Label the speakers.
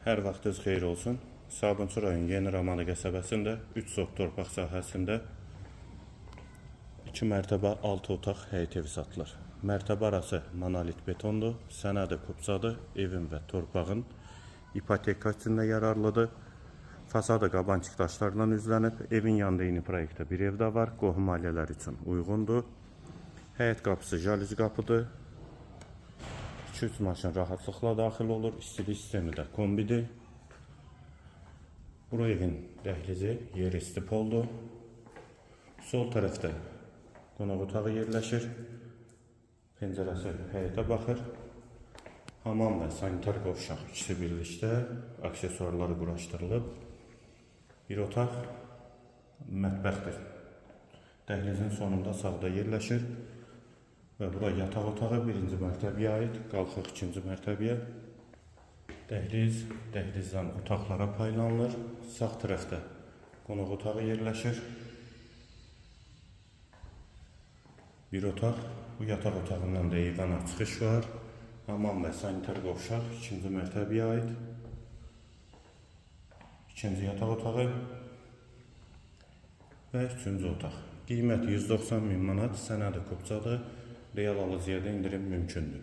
Speaker 1: Hər vaxtınız xeyir olsun. Sabunçu rayon Yeni Romanı qəsəbəsində 3 sot torpaq sahəsində 2 mərtəbə 6 otaq həyət evi satılır. Mərtəbə arası monolit betondur, sənədi kupçadır, evin və torpağın ipoteka üçün də yararlıdır. Fasadı qabançıq daşlarla üzlənib. Evin yanında eyni proyektdə bir ev də var. Qohum ailələr üçün uyğundur. Həyət qapısı jalüzi qapıdır. 2-3 maşın rahatlıqla daxil olur. İstilik sistemi də kombidir. Bura evin dəhlizi, yer isti poldur. Sol tərəfdə qonaq otağı yerləşir. Pəncərəsi həyətə baxır. Hamam və sanitar qovşaq ikisi birlikdə aksesuarları quraşdırılıb. Bir otaq mətbəxdir. Dəhlizin sonunda sağda yerləşir. Və bura yataq otağı birinci mərtəbəyə aid. Qalxıq ikinci mərtəbəyə. Dəhliz, dəhlizdən otaqlara paylanılır. Sağ tərəfdə qonaq otağı yerləşir. Bir otaq, bu yataq otağından da eyvana çıxış var. Hamam və sanitar qovşaq ikinci mərtəbəyə aid. İkinci yataq otağı və üçüncü otaq. Qiyməti 190 min manat, sənədi kupçadır. Real alıcıya da indirim mümkündür.